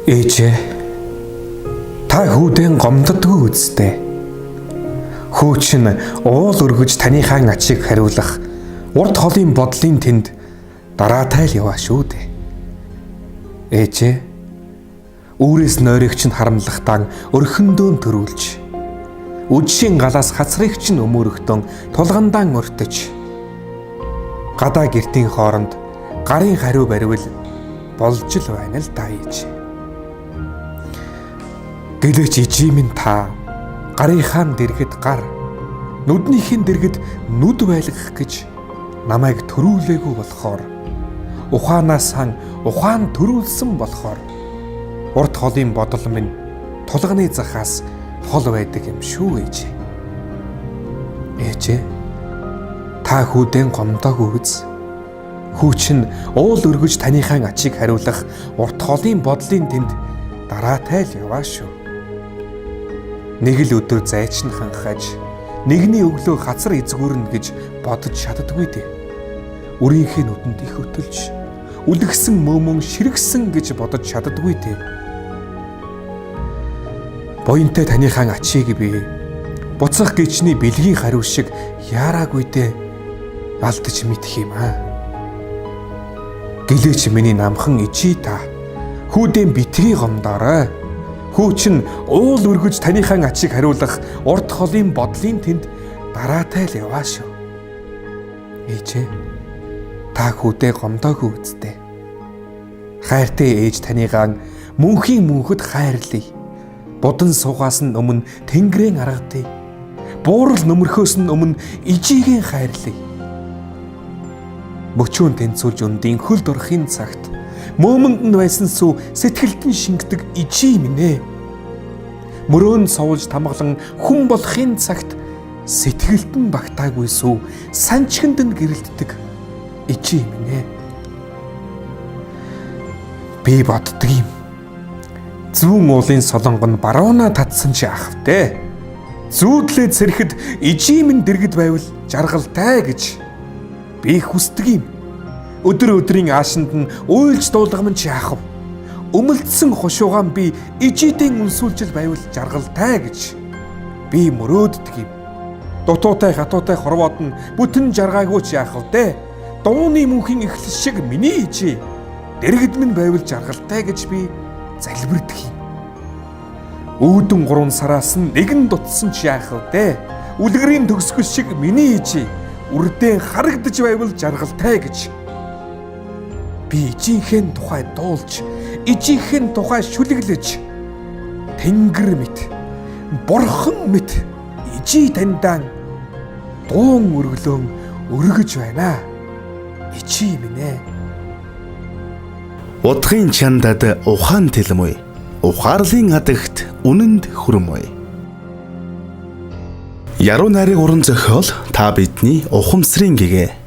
Ээжээ, та хүүдэн гомддгүй үсттэй. Хүү чинь уул өргөж таныхаа ачийг хариулах урд холын бодлын тэнд дараатай л яваа шүү дээ. Ээжээ, үүрээс нойрыг чинь харамлахтаа өрхөндөө төрүүлж, үдшийн галаас хацрыг чинь өмөрөхтөн тулгандаан өртөж, гадаа гэртийн хооронд гарын хариу баривал болж л байна л да ээж. Гэлээч ижим минь та гарынхаа дэргэд гар, нүднийхэн дэргэд нүд байлгах гэж намайг төрүүлээгүй болохоор, ухаанаасаа ухаан төрүүлсэн болохоор урт холын бодол минь тулганы захаас хол байдаг юм шүү ээж. Ээжээ, та хүүдэн гомдоогүй биз? Хүү чинь уул өргөж таныхаа ачийг хариулах урт холын бодлын тэнд дараатай л яваа шүү. Нэг л өдөр зайчин ханхаж нэгний өглөө хацар эзгүүрнэ гэж бодож чаддаггүй дээ. Үрийнхээ нүдэнд их өтөлж үлгсэн мөмөн ширгсэн гэж бодож чаддаггүй дээ. Буянтай таныхаа ачийг би буцах гэчний бэлгийн хариу шиг яараагүй дээ. Алдаж мэдэх юм аа. Гэлээч миний намхан ичий та хүүдэн битгий гомдоорой. Хүү чинь уул өргөж таныхаа ачийг хариулах урт холын бодлын тэнд дараатай л яваа шүү. Ээжээ, та хүүдээ гомдоогүй үсттэй. Хайртай ээж таныгаа мөнхийн мөнхөд хайрлая. Будан суугаас нь өмнө тэнгэрийн аргадыг, буурал нөмөрхөөс нь өмнө ижигийн хайрлая. Мөчүүн тэнцүүлж өндийн хөлд орохын цагт мөөмөнд нь байсан сүү сэтгэлд нь шингэдэг ижий минь ээ. Мөрөөнд суулж тамгалан хүн болохын цагт сэтгэлд нь багтаагүй сүү санчинд нь гэрэлтдэг ижий минь ээ. Би боддөг юм. Зүүн уулын солонгон нь баруунаа татсан чи ах вэ? Зүүдлээ цэрхэд ижий минь дэргэд байвал жаргалтай гэж би хүсдэг юм. Өдөр өдрийн аашинд нь уйлж дуулгам чи яах вэ? Өмөлдсөн хушуугаан би ижидэн үнсүүлжил байвал жаргалтай гэж би мөрөөддөг юм. Дутуутай хатуутай хорвоод нь бүтэн жаргаагүй ч яах вэ? Дууны мөнхийн эхлэл шиг миний ижи дэргэд минь байвал жаргалтай гэж би залбирдаг юм. Үүдэн 3 сараас нь нэгэн дутсан ч яах вэ? Үлгэрийн төгсгөл шиг миний ижи үрдэн харагдаж байвал жаргалтай гэж би ижийнхээ тухай дуулж, ижийнхээ тухай шүлэглэж, тэнгэр мэт, бурхан мэт ижий таньдаан дуун өргөлөөн өргөж байна. Ижий минь ээ. Удахын чандад ухаан тэлмүй. Ухаарлын адагт үнэнд хүрмүй. Яруу найрыг уран зохиол та бидний ухамсрын гэгээ.